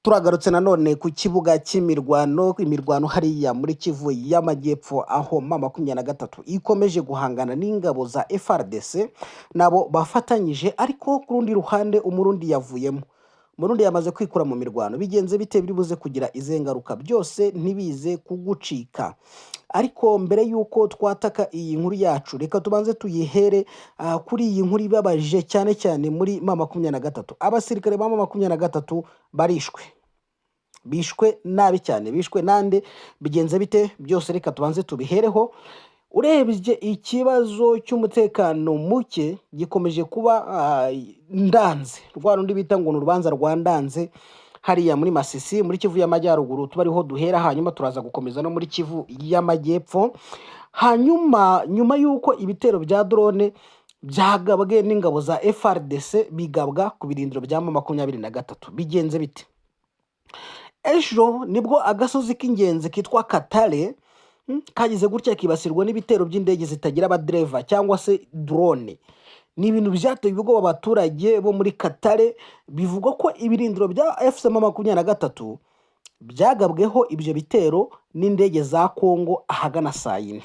Turagarutse nanone ku kibuga cy'imirwano, imirwano hariya muri Kivu y'Amajyepfo, aho M23 ikomeje guhangana n'ingabo za FARDC nabo bafatanyije. Ariko ku rundi ruhande Umurundi yavuyemo, Umurundi yamaze kwikura mu mirwano. Bigenze bite? Biri buze kugira izihe ngaruka? Byose ntibize kugucika. Ariko mbere y'uko twataka iyi nkuru yacu, reka tubanze tuyihere kuri iyi nkuru ibabaje cyane cyane muri M23. Abasirikare ba M23 barishwe, bishwe nabi cyane. Bishwe nande? Bigenze bite? Byose reka tubanze tubihereho. Urebye ikibazo cy'umutekano muke gikomeje kuba ndanze, rwa rundi bita ngo ni urubanza rwa ndanze hariya muri Masisi, muri Kivu y'Amajyaruguru. Tuba ariho duhera, hanyuma turaza gukomeza no muri Kivu y'Amajyepfo. Hanyuma nyuma y'uko ibitero bya drone byagabwe n'ingabo za FARDC, bigabwa ku birindiro bya M23, bigenze bite? Ejo nibwo agasozi k'ingenzi kitwa Katale kagize gutya kibasirwa n'ibitero by'indege zitagira abadereva cyangwa se drone. Ni ibintu byateye ubwoba abaturage bo muri Katale. Bivugwa ko ibirindiro bya AFC M23 byagabweho ibyo bitero n'indege za Kongo ahagana saa 4.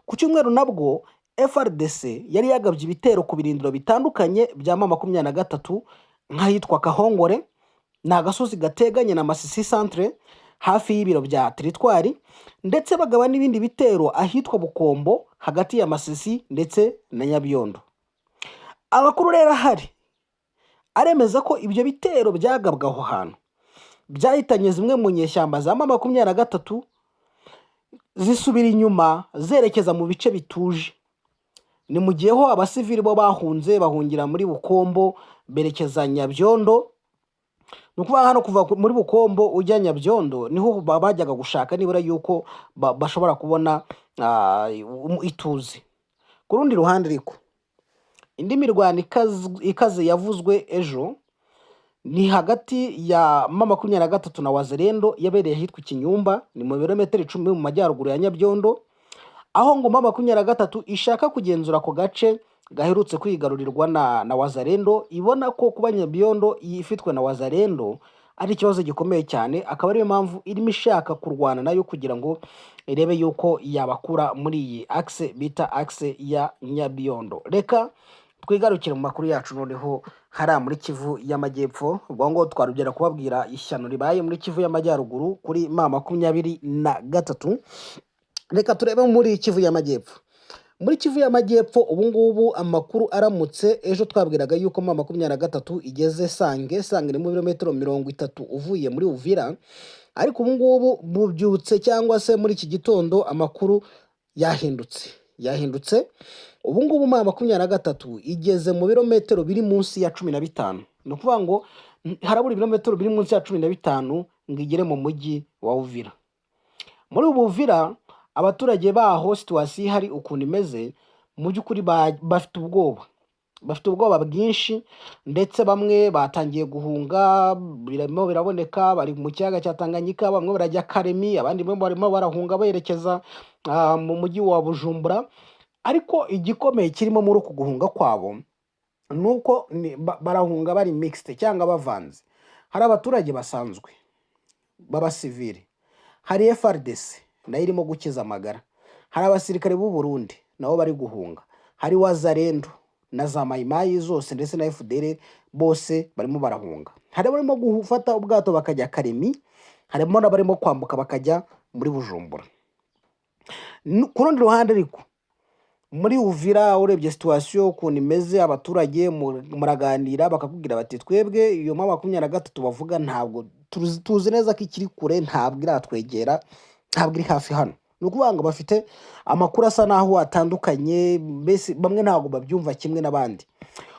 Ku cyumweru nabwo FARDC yari yagabye ibitero ku birindiro bitandukanye bya M23, nk'ahitwa Kahongore, ni agasozi gateganye na Masisi centre hafi y'ibiro bya teritwari, ndetse bagaba n'ibindi bitero ahitwa Bukombo hagati ya Masisi ndetse na Nyabiondo. Amakuru rero ahari aremeza ko ibyo bitero byagabwe aho hantu byahitanye zimwe mu nyeshyamba za M23, zisubira inyuma zerekeza mu bice bituje. Ni mu gihe ho abasivili bo bahunze, bahungira muri Bukombo berekeza Nyabyondo. Ni ukuvuga hano kuva muri Bukombo ujya Nyabyondo niho bajyaga gushaka nibura yuko bashobora kubona ituze. Ku rundi ruhande ariko, indi mirwano ikaze yavuzwe ejo ni hagati ya M23 na Wazalendo, yabereye ahitwa Ikinyumba, ni mu birometero 10 mu majyaruguru ya Nyabyondo, aho ngo M23 ishaka kugenzura ako gace gaherutse kwigarurirwa na Wazalendo. Ibona ko kuba Nyabyondo ifitwe na Wazalendo ari ikibazo gikomeye cyane, akaba ariyo mpamvu irimo ishaka kurwana nayo kugira ngo irebe yuko yabakura muri iyi axe bita axe ya Nyabyondo. Reka twigarukire mu makuru yacu noneho hariya muri Kivu y'Amajyepfo. Ubwo ngo twarugera kubabwira ishyano ribaye muri Kivu y'Amajyaruguru kuri M23. Reka turebe muri Kivu y'Amajyepfo. Muri Kivu y'Amajyepfo ubu ngubu amakuru aramutse, ejo twabwiraga yuko M23 igeze Sange. Sange ni mu birometero 30 uvuye muri Uvira. Ariko ubu ngubu bubyutse cyangwa se muri iki gitondo amakuru yahindutse, yahindutse. Ubu ngubu M23 igeze mu birometero biri munsi ya 15. Ni ukuvuga ngo harabura ibirometero biri munsi ya 15 ngo igere mu mujyi wa Uvira. Muri ubu Uvira, abaturage baho, situation ihari ukuntu imeze, mu by'ukuri bafite ubwoba, bafite ubwoba bwinshi, ndetse bamwe batangiye guhunga. Birimo biraboneka, bari mu kiyaga cya Tanganyika, bamwe barajya Karemi, abandi barimo barahunga berekeza mu mujyi wa Bujumbura. Ariko igikomeye kirimo muri uku guhunga kwabo ni uko barahunga bari mixed cyangwa bavanze. Hari abaturage basanzwe b'abasivili, hari FARDC nayo irimo gukiza amagara, hari abasirikare b'u Burundi nabo bari guhunga, hari Wazalendo na za Mayimayi zose ndetse na FDLR, bose barimo barahunga. Hari abarimo gufata ubwato bakajya Karemi, harimo n'abarimo kwambuka bakajya muri Bujumbura. Ku rundi ruhande ariko, muri Uvira urebye situation ukuntu imeze, abaturage muraganira bakakubwira bati: "Twebwe iyo M23 bavuga ntabwo tuzi neza ko ikiri kure, ntabwo iratwegera, ntabwo iri hafi hano." Ni ukuvuga ngo bafite amakuru asa n'aho atandukanye, mbese bamwe ntabwo babyumva kimwe n'abandi.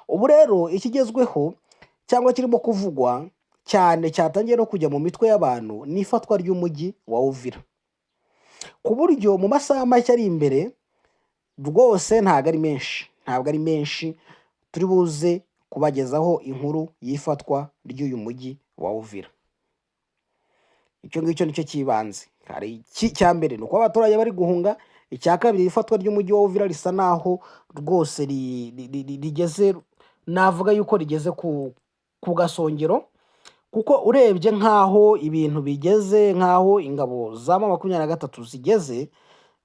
Ubu rero ikigezweho cyangwa kirimo kuvugwa cyane, cyatangiye no kujya mu mitwe y'abantu, ni ifatwa ry'umujyi wa Uvira, ku buryo mu masaha make ari imbere rwose, ntabwo ari menshi, ntabwo ari menshi, turi buze kubagezaho inkuru y'ifatwa ry'uyu mujyi wa Uvira. Icyo ngicyo nicyo cy'ibanze. Hari icya mbere ni uko abaturage bari guhunga, icya kabiri, ifatwa ry'umujyi wa Uvira risa naho rwose rigeze, navuga yuko rigeze ku gasongero. Kuko urebye nk'aho ibintu bigeze, nk'aho ingabo za M23 zigeze,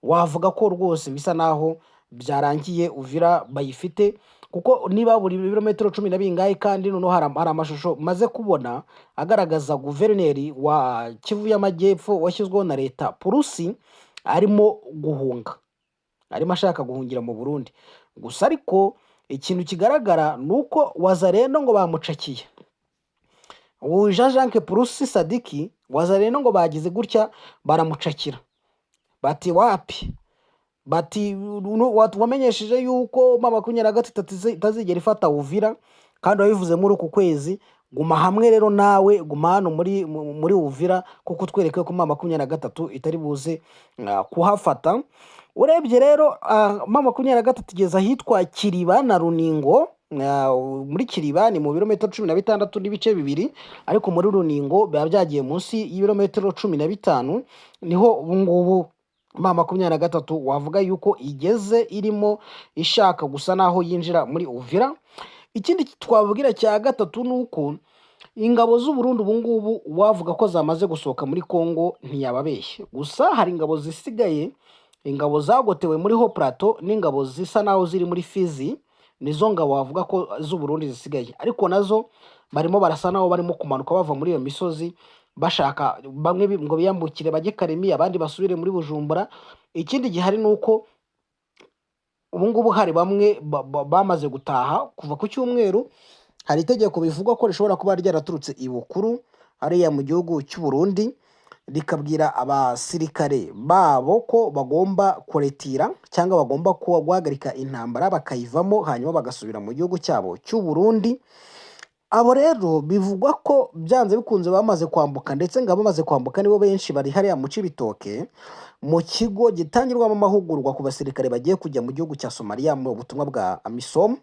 wavuga ko rwose bisa naho byarangiye Uvira bayifite, kuko niba buri birometero cumi na bingahe, kandi noneho hari amashusho maze kubona agaragaza guverineri wa Kivu y'Amajyepfo washyizweho na leta Purusi arimo guhunga, arimo ashaka guhungira mu Burundi. Gusa ariko ikintu kigaragara ni uko Wazalendo ngo bamucakiye. Ubu Jean Jacques Purusi Sadiki, Wazalendo ngo bagize gutya baramucakira, bati wapi, bati wamenyesheje yuko M23 itazigera ifata Uvira, kandi wabivuze muri uku kwezi, guma hamwe rero nawe, guma hano muri Uvira, kuko utwereke ko M23 itari buze kuhafata. Urebye rero, M23 igeze ahitwa Kiriba na Runingo. Muri Kiriba ni mu birometero 16.2, ariko muri Runingo biba byagiye munsi y'ibirometero 15. Niho ubu ngubu M23 wavuga yuko igeze, irimo ishaka gusa naho yinjira muri Uvira. Ikindi twababwira cya gatatu ni uko ingabo z'u Burundi ubu ngubu wavuga ko zamaze gusohoka muri Congo ntiyababeshye. Gusa hari ingabo zisigaye, ingabo zagotewe muri Haut Plateau n'ingabo zisa naho ziri muri Fizi, nizo ngabo wavuga ko z'u Burundi zisigaye, ariko nazo barimo barasa naho barimo kumanuka bava muri iyo misozi, bashaka bamwe ngo biyambukire bajye Karemi, abandi basubire muri Bujumbura. Ikindi gihari ni uko ubu ngubu hari bamwe bamaze gutaha kuva ku cyumweru. Hari itegeko bivugwa ko rishobora kuba ryaraturutse i Bukuru hariya mu gihugu cy'u Burundi, rikabwira abasirikare babo ko bagomba kuretira cyangwa bagomba guhagarika intambara bakayivamo, hanyuma bagasubira mu gihugu cyabo cy'u Burundi. Abo rero bivugwa ko byanze bikunze bamaze kwambuka, ndetse ngo abamaze kwambuka nibo benshi bari hariya mu Cibitoke, mu kigo gitangirwamo amahugurwa ku basirikare bagiye kujya mu gihugu cya Somalia mu butumwa bwa AMISOM.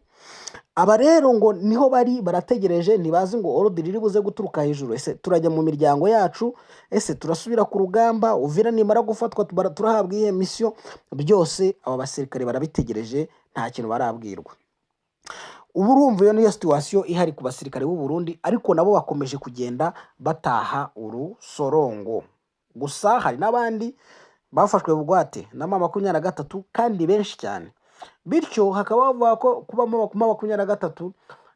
Aba rero ngo niho bari barategereje, ntibazi ngo ordre iri buze guturuka hejuru: ese turajya mu miryango yacu? Ese turasubira ku rugamba? Uvira nimara gufatwa turahabwa iyihe mission? Byose aba basirikare barabitegereje, nta kintu barabwirwa. Ubu urumva iyo niyo situation ihari ku basirikare b'u Burundi, ariko nabo bakomeje kugenda bataha urusorongo. Gusa hari n'abandi bafashwe bugwate na M23 kandi benshi cyane, bityo hakaba bavuga ko kuba M23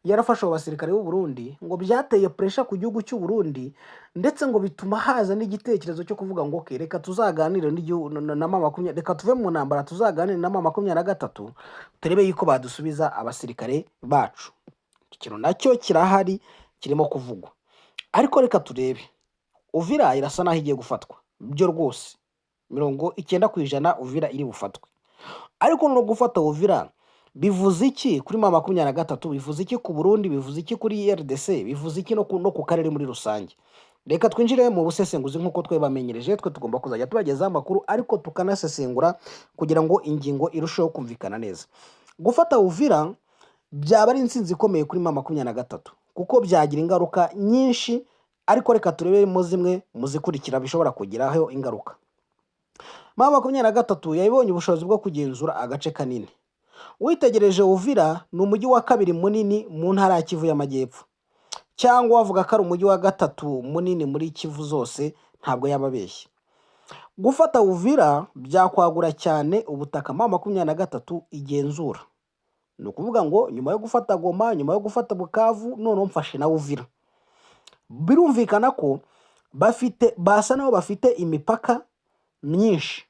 yarafashe abo basirikare b'u Burundi ngo byateye pressure ku gihugu cy'u Burundi, ndetse ngo bituma haza n'igitekerezo cyo kuvuga ngo okay, reka tuzaganire n'igihugu na M20, reka tuve mu ntambara tuzaganire na M23 turebe yuko badusubiza abasirikare bacu. Ikintu nacyo kirahari kirimo kuvugwa, ariko reka turebe. Uvira irasa naho igiye gufatwa byo rwose, 90% Uvira iri bufatwe. Ariko no gufata Uvira bivuze iki kuri M23? Bivuze iki ku Burundi? Bivuze iki kuri RDC? Bivuze iki no ku karere muri rusange? Reka twinjire mu busesenguzi nk'uko twebamenyereje. Twe tugomba kuzajya tubagezaho amakuru, ariko tukanasesengura kugira ngo ingingo irusheho kumvikana neza. Gufata Uvira byaba ari intsinzi ikomeye kuri M23, kuko byagira ingaruka nyinshi, ariko reka turebemo zimwe mu zikurikira bishobora kugiraho ingaruka. M23 yabonye ubushobozi bwo kugenzura agace kanini. Witegereje, Uvira ni umujyi wa kabiri munini mu ntara ya Kivu y'Amajyepfo, cyangwa wavuga ko ari umujyi wa gatatu munini muri Kivu zose, ntabwo yaba abeshye. Gufata Uvira byakwagura cyane ubutaka M23 igenzura. Ni ukuvuga ngo nyuma yo gufata Goma, nyuma yo gufata Bukavu, noneho mfashe na Uvira, birumvikana ko bafite, basa naho bafite imipaka myinshi.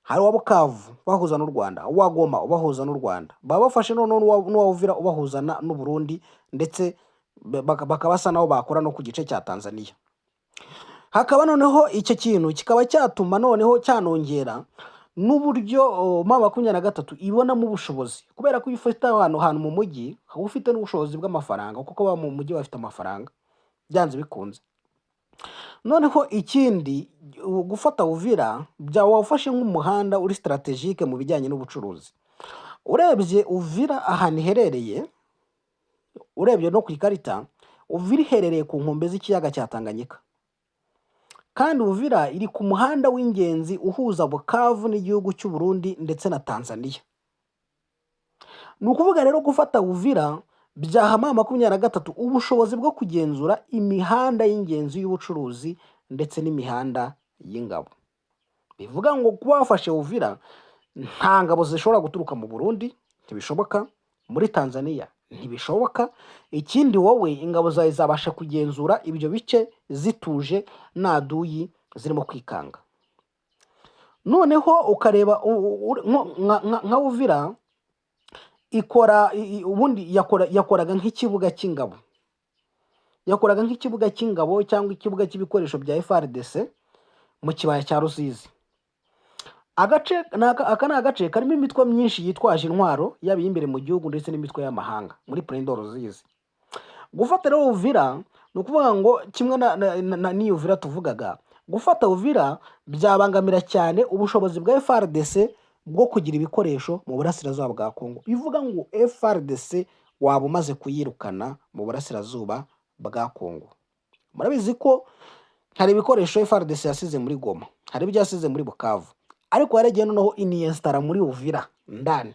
Hari uwa Bukavu bahuza n'u Rwanda, uwa Goma ubahuza n'u Rwanda, baba bafashe noneho n'uwa Uvira ubahuza n'u Burundi, ndetse bakaba basa naho bakora no ku gice cya Tanzania. Hakaba noneho icyo kintu kikaba cyatuma noneho cyanongera n'uburyo M23 ibonamo ubushobozi, kubera ko iyo ufite ahantu hantu mu mujyi uba ufite n'ubushobozi bw'amafaranga, kuko baba mu mujyi bafite amafaranga byanze bikunze. Noneho ikindi, gufata Uvira byaba wafashe nk'umuhanda uri stratégique mu bijyanye n'ubucuruzi. Urebye Uvira ahantu iherereye, urebye no ku ikarita, Uvira iherereye ku nkombe z'ikiyaga cya Tanganyika, kandi Uvira iri ku muhanda w'ingenzi uhuza Bukavu n'igihugu cy'u Burundi ndetse na Tanzania. Ni ukuvuga rero gufata Uvira Byaha M23 ubushobozi bwo kugenzura imihanda y'ingenzi y'ubucuruzi ndetse n'imihanda y'ingabo. Bivuga ngo kuba wafashe Uvira, nta ngabo zishobora guturuka mu Burundi, ntibishoboka, muri Tanzania ntibishoboka. Ikindi, wowe ingabo zawe zabasha kugenzura ibyo bice zituje, nta duyi zirimo kwikanga. Noneho ukareba nka Uvira ikora ubundi yakoraga nk'ikibuga cy'ingabo, yakoraga nk'ikibuga cy'ingabo cyangwa ikibuga cy'ibikoresho bya FARDC mu kibaya cya Rusizi. Agace aka ni agace karimo imitwe myinshi yitwaje intwaro, yaba iy'imbere mu gihugu ndetse n'imitwe y'amahanga muri Plaine de Ruzizi. Gufata rero Uvira ni ukuvuga ngo kimwe na n'iyi Uvira tuvugaga, gufata Uvira byabangamira cyane ubushobozi bwa FARDC bwo kugira ibikoresho mu burasirazuba bwa Kongo. Bivuga ngo FARDC waba umaze kuyirukana mu burasirazuba bwa Kongo. Murabizi ko hari ibikoresho FARDC yasize muri Goma, hari ibyo yasize muri Bukavu, ariko yaragiye noneho iniyesitara muri Uvira ndani.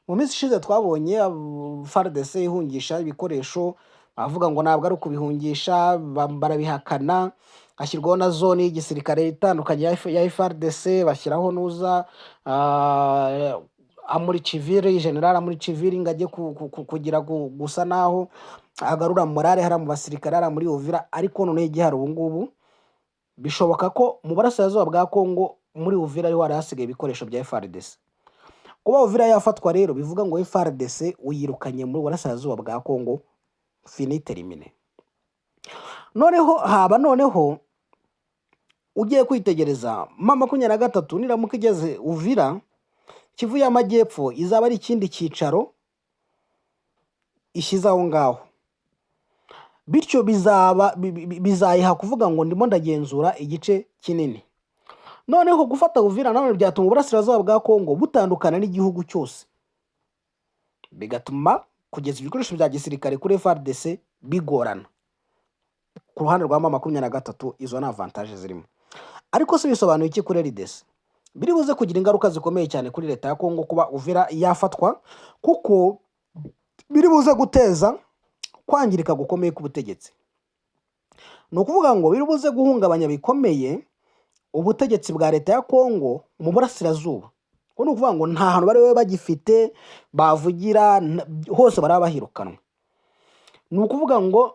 Mu minsi ishize twabonye FARDC ihungisha ibikoresho, bavuga ngo ntabwo ari ukubihungisha, barabihakana. Hashyirwaho na zone y'igisirikare itandukanye ya FARDC, bashyiraho nuza Amuri Chiviri, General Amuri Chiviri, ngo ajye kugira gusa naho agarura morale hariya mu basirikare hariya muri Uvira. Ariko noneho igihari ubu ngubu, bishoboka ko mu burasirazuba bwa Kongo muri Uvira ariho hari hasigaye ibikoresho bya FARDC. Kuba Uvira yafatwa rero bivuga ngo FARDC uyirukanye mu burasirazuba bwa Kongo, fini, terminé. Noneho haba noneho ugiye kwitegereza, M23 niramuka igeze Uvira, Kivu y'Amajyepfo izaba ari ikindi cyicaro ishyize aho ngaho. Bityo bizaba bizayiha kuvuga ngo ndimo ndagenzura igice kinini. Noneho gufata Uvira nanone byatuma uburasirazuba bwa Kongo butandukana n'igihugu cyose, bigatuma kugeza ibikoresho bya gisirikare kuri FARDC bigorana. Ku ruhande rwa M23 izo ni avantage zirimo. Ariko se bisobanuye iki kuri RDC? Biri buze kugira ingaruka zikomeye cyane kuri leta ya Kongo kuba Uvira yafatwa, kuko biri buze guteza kwangirika gukomeye k'ubutegetsi. Ni ukuvuga ngo biri buze guhungabanya bikomeye ubutegetsi bwa leta ya Kongo mu burasirazuba. Kuko ni ukuvuga ngo nta hantu bari babe bagifite bavugira, hose baraba bahirukanwa. Ni ukuvuga ngo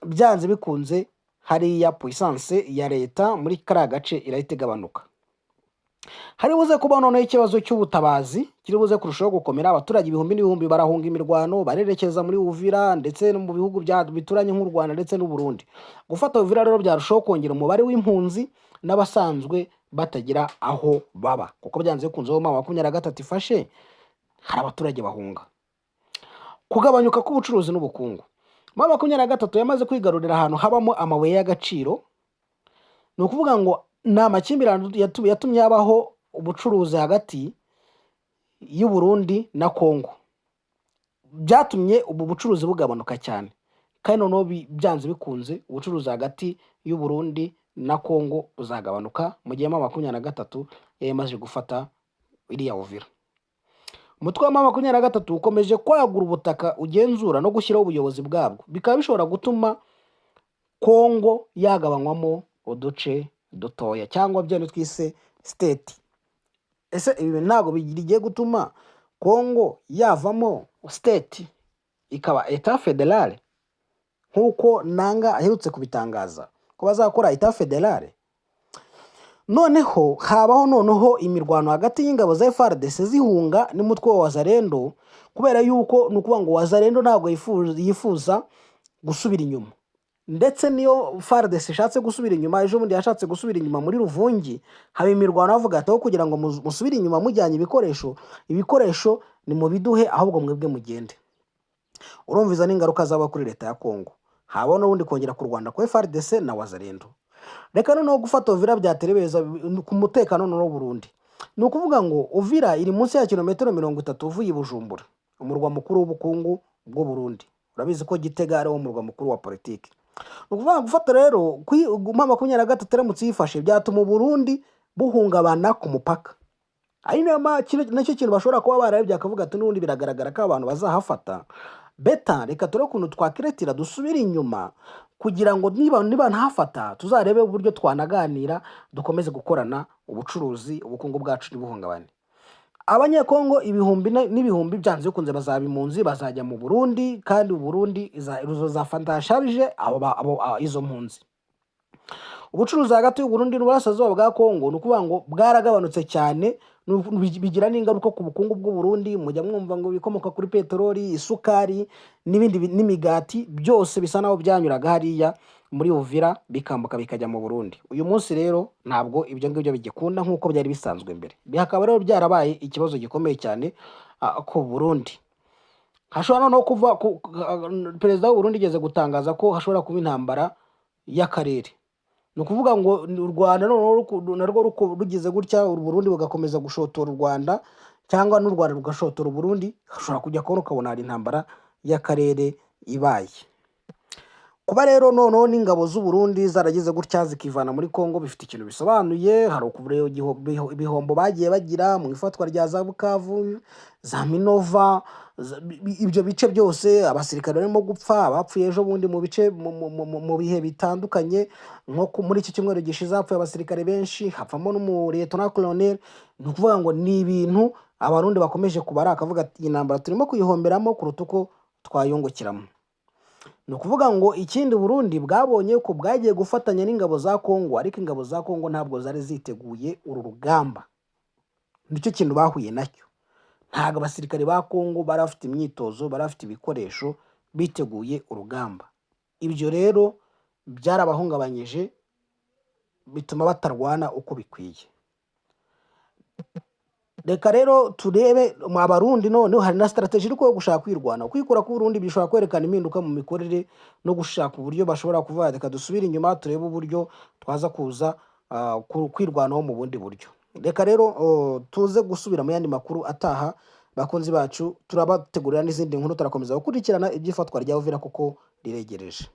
byanze bikunze hariya puissance ya leta muri kariya gace irahita igabanuka. Hari buze kuba noneho ikibazo cy'ubutabazi kiri buze kurushaho gukomera. Abaturage ibihumbi n'ibihumbi barahunga imirwano, barerekeza muri Uvira ndetse no mu bihugu bituranye nk'u Rwanda ndetse n'u Burundi. Gufata Uvira rero byarushaho kongera umubare w'impunzi n'abasanzwe batagira aho baba, kuko byanze bikunze aho M23 ifashe hari abaturage bahunga. Kugabanyuka k'ubucuruzi n'ubukungu. M23 yamaze kwigarurira ahantu habamo amabuye y'agaciro. Ni ukuvuga ngo ni amakimbirane yatumye habaho ubucuruzi hagati y'u Burundi na Kongo, byatumye ubu bucuruzi bugabanuka cyane. Kandi noneho byanze bikunze ubucuruzi hagati y'u Burundi na Kongo buzagabanuka mu gihe M23 yari imaze gufata iriya Uvira. Umutwe wa M23 ukomeje kwagura ubutaka ugenzura no gushyiraho ubuyobozi bwabwo, bikaba bishobora gutuma Kongo yagabanywamo uduce dutoya cyangwa bya bindi twise state. Ese ibi bintu ntabwo bigiye gutuma Kongo yavamo state ikaba État fédéral, nk'uko Nanga aherutse kubitangaza ko bazakora État fédéral? Noneho habaho noneho imirwano hagati y'ingabo za FARDC zihunga n'umutwe wa Wazalendo, kubera yuko ni ukuvuga ngo Wazalendo ntabwo yifuza gusubira inyuma. Ndetse niyo FARDC ishatse gusubira inyuma, ejo bundi yashatse gusubira inyuma muri Ruvungi, haba imirwano, bavuga ati aho kugira ngo musubire inyuma mujyanye ibikoresho, ibikoresho ni mubiduhe ahubwo mwebwe mugende. Urumva izo ni ingaruka zaba kuri leta ya Kongo. Habaho n'ubundi kongera kurwana kwa FARDC na Wazalendo. Reka noneho gufata Uvira byaterebeza ku mutekano noneho Burundi. Ni ukuvuga ngo Uvira iri munsi ya kilometero 30 uvuye i Bujumbura, umurwa mukuru w'ubukungu bw'u Burundi. Urabizi ko Gitega ari wo murwa mukuru wa politiki. Ni ukuvuga ngo gufata rero M23 iramutse yifashe byatuma Uburundi buhungabana ku mupaka. Ari nayo nacyo kintu bashobora kuba bararebye bakavuga ati n'ubundi biragaragara ko abantu bazahafata. Better reka turebe ukuntu twakiretira, dusubire inyuma kugira ngo niba ntafata tuzarebe uburyo twanaganira, dukomeze gukorana ubucuruzi, ubukungu bwacu ntibuhungabane. Abanyekongo ibihumbi n'ibihumbi byanze bikunze bazaba impunzi, bazajya mu Burundi, kandi Uburundi ruzafata charge izo mpunzi. Ubucuruzi hagati y'Uburundi n'uburasirazuba bwa Kongo, ni ukuvuga ngo bwaragabanutse cyane, bigira n'ingaruka ku bukungu bw'Uburundi. Mujya mwumva ngo ibikomoka kuri peteroli, isukari n'ibindi n'imigati, byose bisa naho byanyuraga hariya muri Uvira bikambuka bikajya mu Burundi. Uyu munsi rero ntabwo ibyo ngibyo bigikunda nk'uko byari bisanzwe mbere. Bikaba rero byarabaye ikibazo gikomeye cyane ku Burundi. Hashobora noneho kuva perezida w'u Burundi igeze gutangaza ko hashobora kuba intambara y'akarere. Ni ukuvuga ngo u Rwanda noneho narwo rugize gutya, u Burundi bugakomeza gushotora u Rwanda, cyangwa n'u Rwanda rugashotora u Burundi, hashobora kujya kubona ukabona hari intambara y'akarere ibaye. Kuba rero noneho n'ingabo z'u Burundi zaragize gutya zikivana muri Kongo bifite ikintu bisobanuye. Hari ukureba ibihombo bagiye bagira mu ifatwa rya za Bukavu, za Minova, ibyo bice byose, abasirikare barimo gupfa, abapfuye ejo bundi mu bice mu bihe bitandukanye, nko muri iki cyumweru gishize hapfuye abasirikare benshi, hapfamo n'umuliyetona colonel. Ni ukuvuga ngo ni ibintu Abarundi bakomeje kubara, akavuga ati iyi ntambara turimo kuyihomberamo kuruta uko twayungukiramo. Ni ukuvuga ngo ikindi Burundi bwabonye ko bwagiye gufatanya n'ingabo za Kongo, ariko ingabo za Kongo ntabwo zari ziteguye uru rugamba. Nicyo kintu bahuye nacyo. Ntabwo abasirikare ba Kongo bari bafite imyitozo, bari bafite ibikoresho, biteguye urugamba. Ibyo rero byarabahungabanyije, bituma batarwana uko bikwiye. Reka rero turebe mu Abarundi noneho hari na strategy iri yo gushaka kwirwana. Kwikura ku Burundi bishobora kwerekana impinduka mu mikorere no gushaka uburyo bashobora kuvuga reka dusubire inyuma turebe uburyo twaza kuza kwirwanaho mu bundi buryo. Reka rero tuze gusubira mu yandi makuru ataha. Bakunzi bacu, turabategurira n'izindi nkuru, turakomeza gukurikirana iby'ifatwa rya Uvira kuko riregereje.